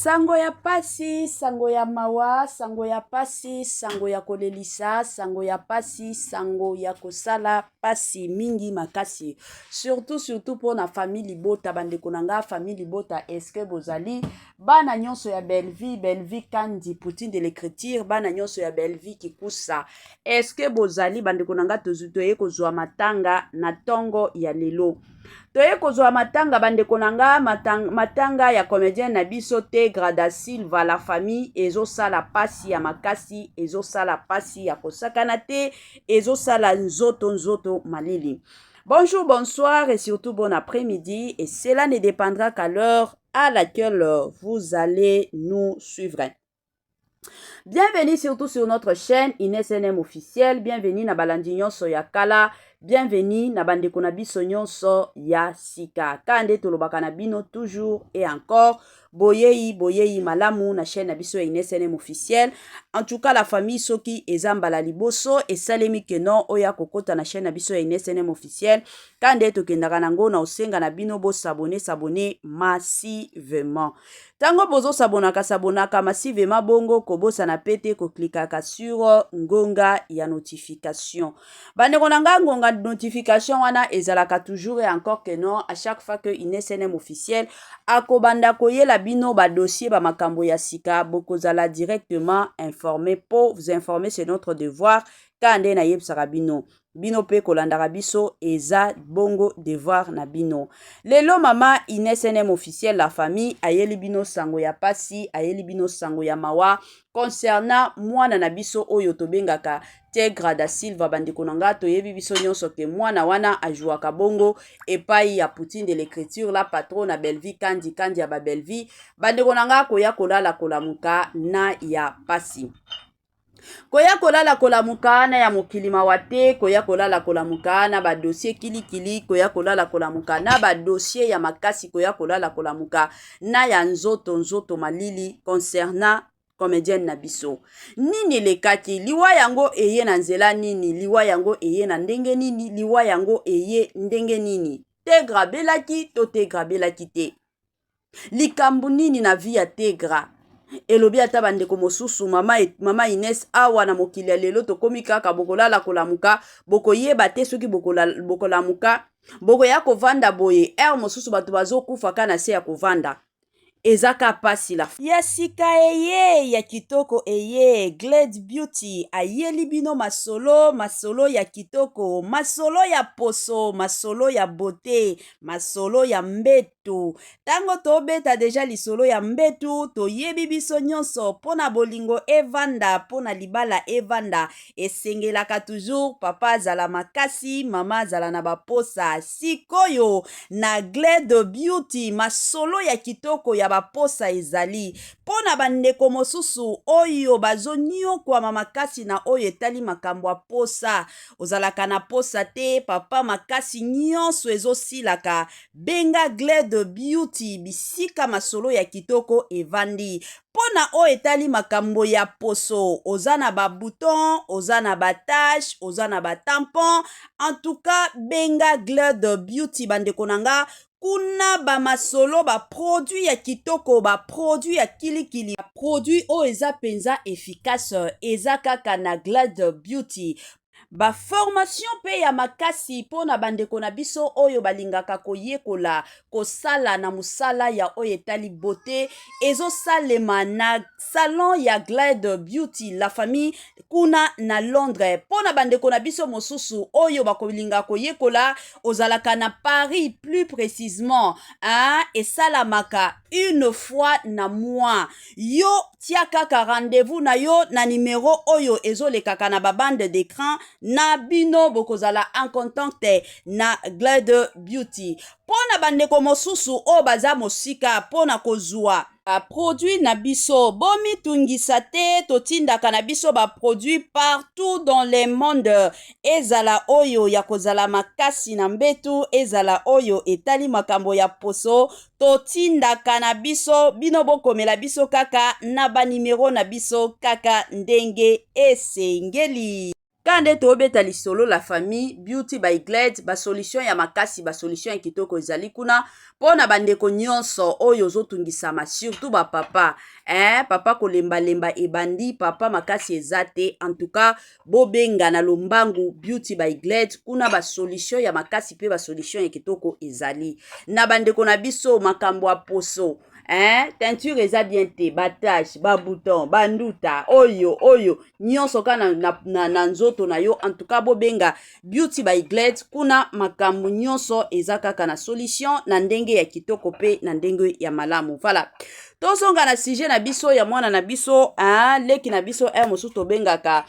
Sango ya pasi, sango ya mawa, sango ya pasi, sango ya kolelisa, sango ya pasi, sango ya kosala pasi mingi makasi. Surtout surtout pona famille libota, bandeko na nga famille libota, est-ce que bozali bana nyonso ya Bellevue, Bellevue Kandi, Poutine de l'écriture, bana nyonso ya Bellevue Kikusa. Est-ce que bozali bandeko na nga toye kozwa matanga na tongo ya lelo. Toye kozwa matanga bandeko na nga matanga ya comedien na biso Tegra da Silva la famille ezosala pasi ya makasi ezosala pasi ya kosakana te ezosala nzoto nzoto malili. Bonjour, bonsoir et surtout bon après-midi et cela ne dépendra qu'à l'heure à laquelle vous allez nous suivre. Bienvenue surtout sur notre chaîne Inès NM officiel. Bienvenue na balandi nyonso ya kala. Bienvenue na bandeko na biso nyonso ya sika. Kaka nde tolobaka na bino toujours et encore boyei boyei malamu na chaîne na biso ya Inès NM officiel. En tout cas la famille soki eza mbala liboso esalemi que non oya kokota na chaîne na biso ya Inès NM officiel. Kaka nde tokendaka nango na osenga na bino bo s'abonner s'abonner massivement. Tango bozo sabonaka sabonaka massivement bongo kobosana pe te ko cliquaka sur ngonga ya notification. Bandeko na nga ngonga notification wana ezalaka toujours et encore que non à chaque fois que Inès NM officiel akobanda koyela bino ba dossier ba makambo ya sika bokozala directement informé po vous informer c'est notre devoir kaka nde nayebisaka bino Bino pe kolandaka biso eza bongo devoir na bino. Lelo mama Ines NM officiel la famille ayeli bino sango ya pasi, ayeli bino sango ya mawa concernant mwana na biso oyo tobengaka Tegra da Silva. Bandeko na nga toyebi biso nyonso ke mwana wana ajouaka bongo epai ya Poutine de l'écriture la patrona Bellevue Kandi Kandi ya ba Bellevue. Bandeko na nga koya kolala kolamuka na ya pasi. Koya kolala kolamuka na ya mokili mawa te, koya kolala kolamuka na ba dossier kilikili, koya kolala kolamuka na ba dossier ya makasi, koya kolala kolamuka na ya nzoto nzoto malili concernant comedienne na biso. Nini elekaki? Liwa yango eye na nzela nini? Liwa yango eye na ndenge nini? Liwa yango eye ndenge nini? Tegra abelaki to Tegra abelaki te? Likambo nini na vie ya Tegra? Elobi ata bandeko mosusu mama, mama Ines, awa na mokili ya lelo tokomi kaka bokolala kolamuka, bokoyeba te soki bokolamuka, bokoya kovanda boye heure mosusu bato bazokufa ka na se ya kovanda. Eza ka pasi la. Ya sika eye ya kitoko eye Glade Beauty ayeli bino masolo masolo ya kitoko masolo ya poso masolo ya beaute masolo ya mbetu. Tango tobeta deja lisolo ya mbetu, toyebi biso nyonso mpo na bolingo evanda, mpo na libala evanda, esengelaka toujours papa azala makasi, mama azala na baposa. Sikoyo na Glade Beauty masolo ya kitoko ya baposa ezali mpo na bandeko mosusu oyo bazonyokwama makasi na oyo etali makambo ya posa. Ozalaka na posa te papa makasi nyonso ezosilaka benga Glade Beauty bisika masolo ya kitoko evandi mpo na oyo etali makambo ya poso oza na ba bouton oza na ba tache oza na ba tampon en tout cas benga Glade Beauty bandeko na nga kuna ba masolo ba produit ya kitoko ba produit ya kilikili ba produit oyo eza mpenza efficace eza kaka na Glade Beauty ba formation mpe ya makasi mpo na bandeko na biso oyo balingaka koyekola kosala na mosala ya oyo etali beauté ezosalema na salon ya Glade Beauty la famille kuna na Londres. Mpo na bandeko na biso mosusu oyo bakolinga koyekola, ozalaka na Paris plus précisement, hein, esalamaka une fois na mois. Yo tia kaka rendez-vous na yo na numero oyo ezolekaka na ba bande d'écran na bino, bokozala en contact na Glade Beauty. Mpo na bandeko mosusu oyo baza mosika mpo na kozwa ba produit na biso, bomitungisa te, totindaka na biso ba produit partout dans le monde, ezala oyo ya kozala makasi na mbetu, ezala oyo etali makambo ya poso, totindaka na biso, bino bokomela biso kaka na ba numero na biso kaka ndenge esengeli. Ka nde tobeta lisolo, la famille, Beauty by Glad, basolution ya makasi, basolution ya kitoko ezali kuna mpo na bandeko nyonso oyo ozotungisama, surtout bapapa, eh, papa kolembalemba ebandi, papa makasi eza te. En tout cas, bobenga na lombangu Beauty by Glad. Kuna basolution ya makasi mpe basolution ya kitoko ezali na bandeko na biso. Makambo ya poso, eh, teinture eza bien te, batache, babouton, banduta, oyo oyo nyonso kaka na nzoto na yo. En tout cas, bobenga Beauty by Glad. Kuna makambo nyonso eza kaka na solution na ndenge ya kitoko mpe na ndenge ya malamu. Voilà, tozonga na sujet na biso ya mwana na biso, hein, leki na biso r mosusu tobengaka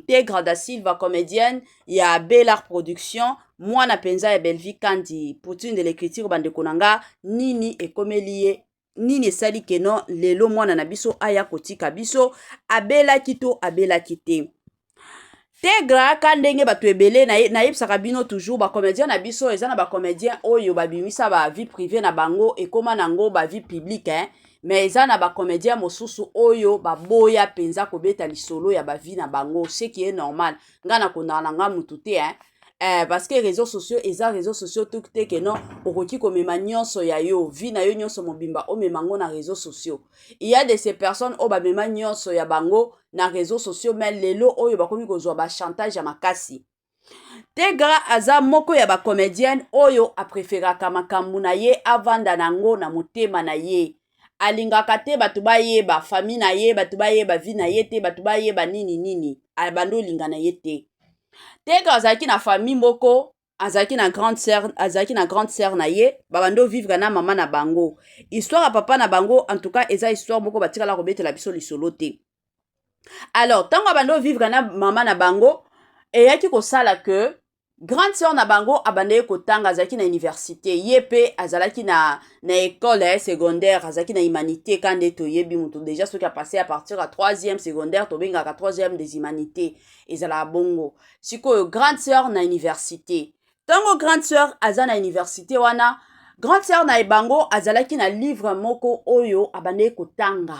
Tegra da Silva, comédienne ya Belar Production, mwana mpenza ya Bellevie Kandi, Poutine de l'écriture. Bandeko na nga, nini ekomeli ye? Nini esali keno lelo mwana na biso aya kotika biso? Abelaki to abelaki te? Tegra, ka ndenge bato ebele nayebisaka bino toujours, bacomédien na biso, eza na bacomédien oyo babimisa bavie privée na bango, ekóma nango bavie publique, hein? Mais eza na bacomédien mosusu oyo baboya mpenza kobeta lisolo ya bavie na bango, ce qui est normal. Ngai nakondaka na nga mutu te, hein? Parce que réseaux sociaux eza réseaux sociaux tout te ke non, okoki komema nyonso ya yo, vie na yo nyonso mobimba, omema yango na réseaux sociaux. Il y a de ces personnes oyo bamema nyonso ya bango na réseaux sociaux, mais lelo oyo bakomi kozwa bachantage ya makasi. Tegra aza moko ya bacomédienne oyo apréféraka makambo na ye avanda nango na motema na ye. Alingaka te bato bayeba famille na ye, bato bayeba vie na ye te, bato bayeba nini nini abandi olinga na ye te. Tegra azalaki na famille moko, azalaki na grande sœur, azalaki na grande sœur na ye, babandi ovivre na mama na bango. Histoire ya papa na bango, en tout cas, eza histoire moko batikala kobetela biso lisolo te. Alors, ntango abandi ovivre na mama na bango, eyaki kosala ke grande sœur na bango abandaki kotanga, azalaki na université, ye mpe azalaki na école secondaire, azalaki na humanité. Ka nde toyebi, moto déjà soki apasse à partir ya troisième secondaire, tobengaka troisième des humanités, ezalaka bongo. Sikoyo grande sœur na université, ntango grande sœur aza na université wana, grande sœur na bango azalaki na livre moko oyo abandaki kotanga.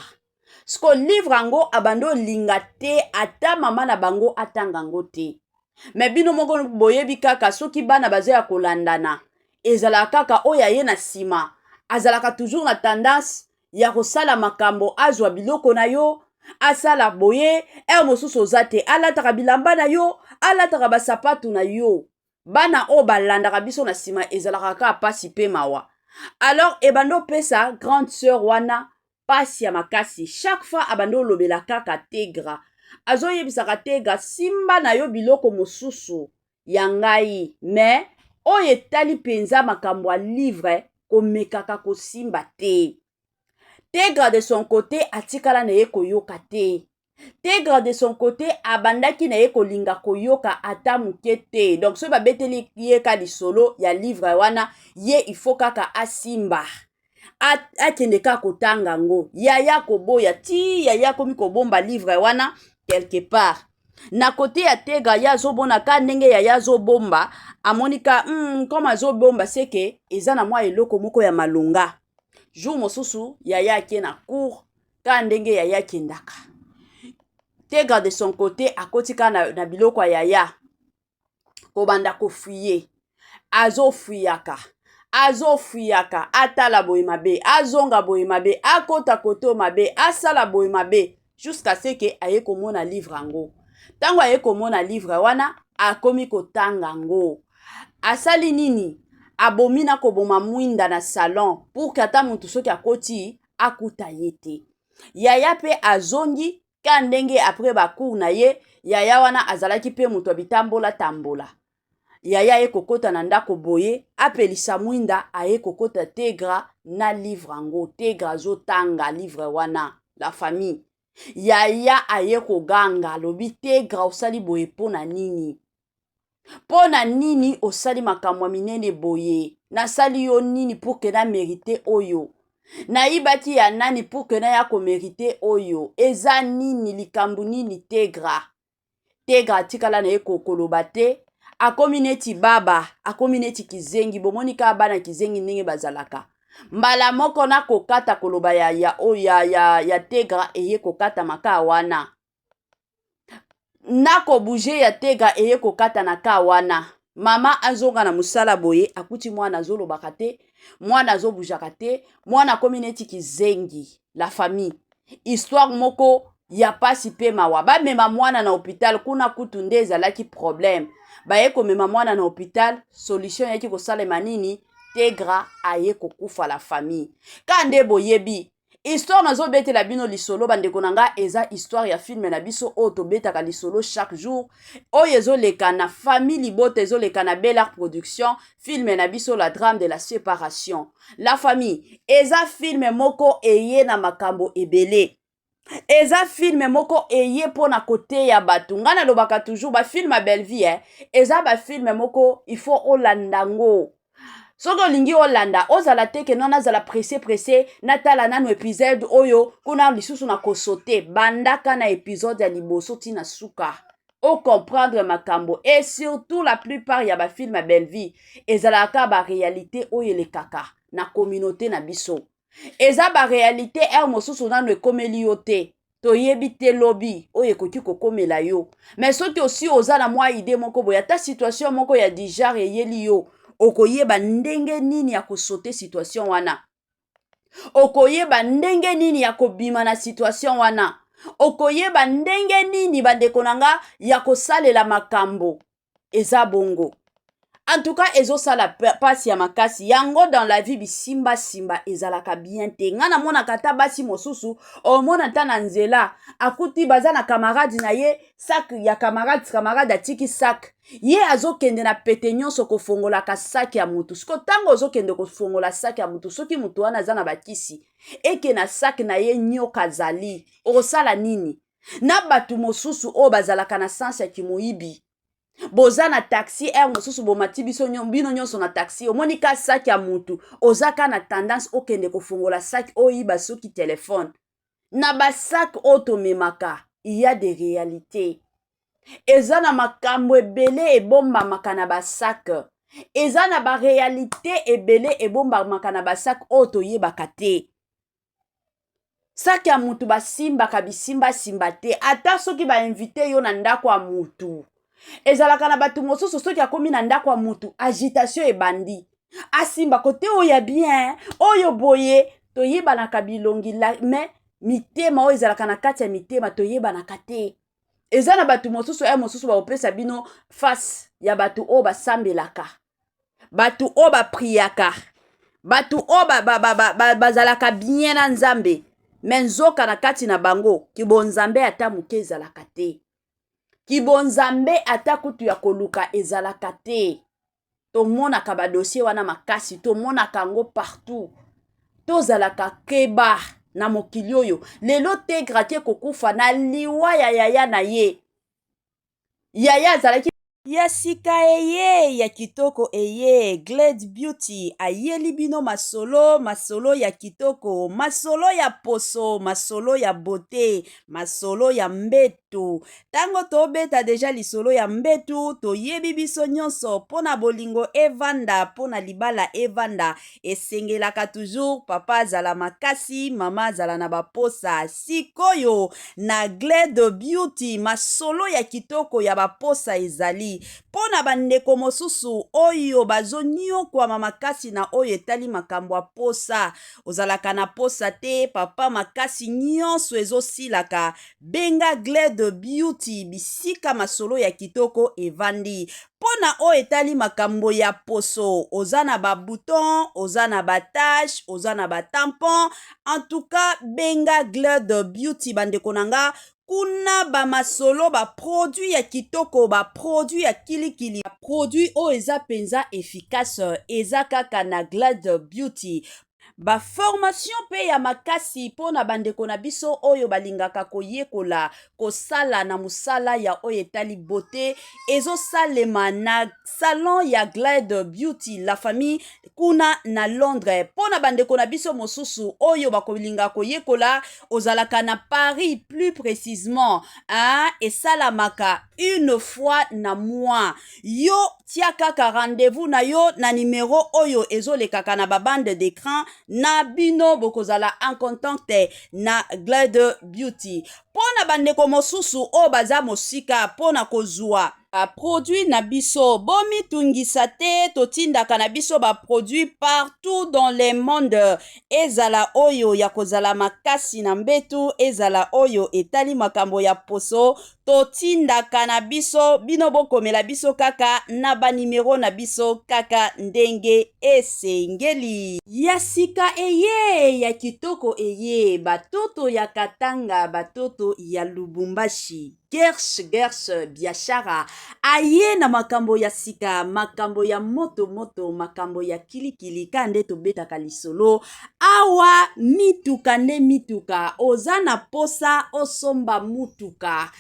Siko livre yango abandi olinga te ata mama na bango atanga yango te. Me bino moko boyebi kaka, soki bana baza ya kolandana, ezalaka kaka oyo aye na nsima azalaka toujours na tendance ya kosala makambo, azwa biloko na yo, asala boye. Heure mosusu oza te, alataka bilamba na yo, alataka basapatu na yo. Bana oyo balandaka biso na nsima, ezalaka kaka pasi mpe mawa. Alors ebandi opesa grande sœur wana pasi ya makasi. Chaque fois abandi olobela kaka Tegra, azoyebisaka Tegra: "Simba na yo biloko mosusu ya ngai, me oyo etali mpenza makambo ya livre, komekaka kosimba te." Tegra de son côté atikala na ye koyoka te. Tegra de son côté abandaki na ye kolinga koyoka ata moke te. Donc soki babeteli ye ka lisolo ya livre wana, ye il faut kaka asimba, akende kaka kotanga yango. Yaya koboya ti yaya akomi kobomba livre wana quelque part. Na côté ya Tegra, ye azomona ka ndenge yaya azobomba, amoni ka comme azobomba, seke eza na mwa eloko moko ya malonga. Jour mosusu yaya ake na cour, ka ndenge yaya akendaka, Tegra de son côté akoti kaka na biloko ya yaya, kobanda kofouiller. Azofouillaka, azofouillaka, atala boye mabe, azonga boye mabe, akota kote mabe, asala boye mabe, jusqu'à ce ke aye komona livre yango. Ntango aye komona livre wana, akomi kotanga yango. Asali nini? Abomi na koboma mwinda na salon pour ke ata motu soki akoti, akuta ye te. Yaya mpe azongi ka ndenge après bacours na ye. Yaya wana azalaki mpe moto ya bitambola tambola. Yaya aye kokɔta na ndako boye, apelisa mwinda, aye kokɔta Tegra na livre yango. Tegra azotanga livre wana, la famille. Yaya aye koganga, alobi: "Tegra, osali boye mpo na nini? Mpo na nini osali makambo ya minene boye? Nasali yo nini pour ke na mérite oyo? Nayibaki ya nani pour ke naya komériter oyo? Eza nini? Likambo nini, Tegra?" Tegra atikala na ye koloba te. Akomi neti baba, akomi neti kizengi. Bomoni kaka bana kizengi ndenge bazalaka. Mbala moko na kokata koloba ya Tegra eye kokatama kaka wana. Na kobouger ya Tegra eye kokata na ka wana. Mama azonga na mosala boye, akuti mwana azolobaka te, mwana azobujaka te, mwana akomi neti kizengi. La famille, histoire moko ya pasi mpe mawa. Bamema mwana na hôpital, kuna kutu nde ezalaki problème. Baye komema mwana na hôpital, solution eyaki kosalema nini? Tegra aye kokufa. La famille, ka nde boyebi histoire nazobetela bino lisolo, bandeko na nga, eza histoire ya film na biso oyo tobetaka lisolo chaque jour, oyo ezoleka na Famille Libota, ezoleka na Belart Production, film na biso La Drame de la Séparation. La famille, eza film moko eye na makambo ebele, eza film moko eye mpona koteya bato. Ngai nalobaka toujours, bafilm ya Bellevie, eza bafilm moko il faut olanda ngo. Soki olingi olanda, ozala te ke no nazala pressé pressé, natala nano épisode oyo kuna lisusu na kosote. Bandaka na épisode ya liboso ntina suka, ocomprendre makambo. Et surtout, la plupart ya bafilm ya Bellevie ezalaka baréalité oyo elekaka na communauté na biso. Eza baréalité ere mosusu nano ekomeli yo te, toyebi te lobi oyo ekoki kokomela yo. Mais soki osi oza na mwa idée moko boye, ata situation moko ya du genre eyeli yo, okoyeba ndenge nini ya kosauver situation wana, okoyeba ndenge nini ya kobima na situation wana, okoyeba ndenge nini, bandeko na nga, ya kosalela makambo. Eza bongo. En tout cas, ezosala mpasi ya makasi yango. Dans la vie, bisimbasimba ezalaka bien te. Ngai namonaka ata basi mosusu, omona ata na nzela, akuti baza na camarade na ye, sac ya camarade, camarade atiki sac, ye azokende na pete nyonso kofongolaka sac ya motu. Siko ntango ozokende kofongola sac ya motu, soki motu wana aza na bakisi, eke na sac na ye nyoka azali, okosala nini? Na bato mosusu oyo bazalaka na sens ya kimoyibi, boza na taxi, aire mosusu bomati biso bino nyonso na taxi, omoni ka sac ya mutu, oza ka na tendance okende kofongola sac, oyiba soki telefone. Na basac oyo tomemaka, il y a des réalités. Eza na makambo ebele ebombamaka na basac, eza na baréalité ebele ebombamaka na basac oyo toyebaka te. Sac ya mutu basimbaka bisimbasimba te. Ata soki bainviter yo na ndako ya mutu, ezalaka na bato mosusu, soki akomi na ndako ya mutu, agitation ebandi, asimba kote oyo ya bien, oyo boye. Toyebanaka bilongi, mais mitema oyo ezalaka na kati ya mitema toyebanaka te. Eza na bato mosusu ya mosusu bakopesa bino face ya bato oyo basambelaka, bato oyo bapriaka, bato oyo bazalaka bien na Nzambe, mais nzoka na kati na bango kibonzambe ata moke ezalaka te, kibonzambe ata kutu ya koluka ezalaka te. Tomonaka badossier wana makasi, tomonaka yango partout. Tozalaka keba na mokili oyo. Lelo Tegra te kokufa na liwa ya yaya na ye. Yaya azalaki ya sika, eye ya kitoko, eye Glade Beauty ayeli bino masolo, masolo ya kitoko, masolo ya poso, masolo ya beauté, masolo ya mbetu. Ntango tobeta déjà lisolo ya mbetu, toyebi biso nyonso, mpo na bolingo evanda, mpo na libala evanda, esengelaka toujours papa azala makasi, mama azala na baposa. Sikoyo na Glade Beauty, masolo ya kitoko ya baposa ezali mpo na bandeko mosusu oyo bazoniokwama makasi na oyo etali makambo ya posa. Ozalaka na posa te, papa, makasi nyonso ezosilaka, benga Glade Beauty, bisika masolo ya kitoko evandi. Mpo na oyo etali makambo ya poso, oza na babouton, oza na batache, oza na batampon, en tout cas benga Glade Beauty, bandeko na nga. Kuna bamasolo, baproduit ya kitoko, baproduit ya kilikili, baproduit oyo eza mpenza efficace, eza kaka na Glade Beauty. Baformation mpe ya makasi mpo na bandeko na biso oyo balingaka koyekola kosala na mosala ya oyo etali beauté, ezosalema na salon ya Glade Beauty, la famille, kuna na Londres. Mpo na bandeko na biso mosusu oyo bakolinga koyekola, ozalaka na Paris plus précisement, hein, esalamaka une fois na mois. Yo tia kaka rendez-vous na yo na nimero oyo ezolekaka na babande d'écran. Na bino bokozala en contact na Glad Beauty. Mpo na bandeko mosusu oyo baza mosika mpo na kozwa baproduit na biso, bomitungisa te, totindaka na biso baproduit partout dans le monde, ezala oyo ya kozala makasi na mbetu, ezala oyo etali makambo ya poso, totindaka na biso. Bino bokomela biso kaka na banimero na biso kaka ndenge esengeli. Ya sika eye, ya kitoko eye, batoto ya Katanga, batoto ya Lubumbashi, Gers Gers Biashara aye na makambo ya sika, makambo ya moto moto, makambo ya kilikili. Ka nde tobetaka lisolo awa, mituka nde mituka. Oza na posa osomba mutuka,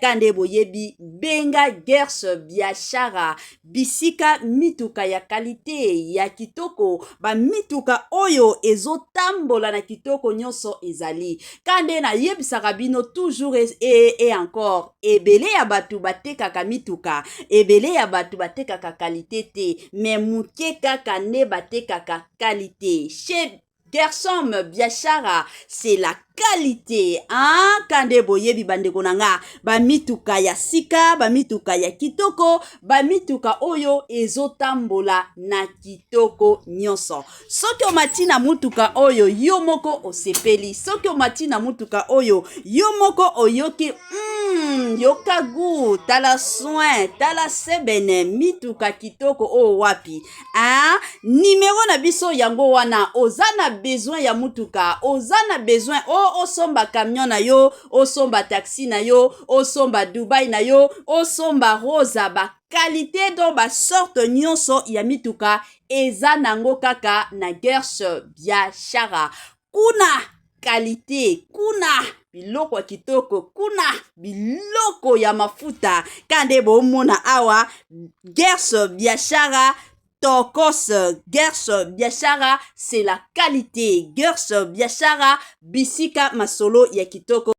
ka nde boyebi, benga Gers Biashara, bisika mituka ya qualité, ya kitoko, bamituka oyo ezotambola na kitoko nyonso ezali. Ka nde nayebisaka bino toujours et encore, ebele ya bato batekaka mituka, ebele ya bato batekaka qualité te, mais moke kaka nde batekaka qualité. Chez Gersom Biashara, c'est la qualité, hein? Kande boyebi, bandeko na nga, bamituka ya sika, bamituka ya kitoko, bamituka oyo ezotambola na kitoko nyonso. Soki omati na mutuka oyo, yo moko osepeli. Soki omati na mutuka oyo, yo moko oyoki yoka gu, tala soin, tala sebene, mituka kitoko oyo wapi, hein? Nimero na biso yango wana. Oza na besoin ya mutuka, oza na besoin o osomba camion na yo, osomba taxi na yo, osomba Dubai na yo, osomba Rosa, baqualité, donc basorte nyonso ya mituka eza nango kaka na Gers Biashara. Kuna qualité, kuna biloko ya kitoko, kuna biloko ya mafuta. Ka nde bomona awa, Gers Biashara tokos. Gers Biashara, c'est la qualité. Gers Biashara, bisika masolo ya kitoko.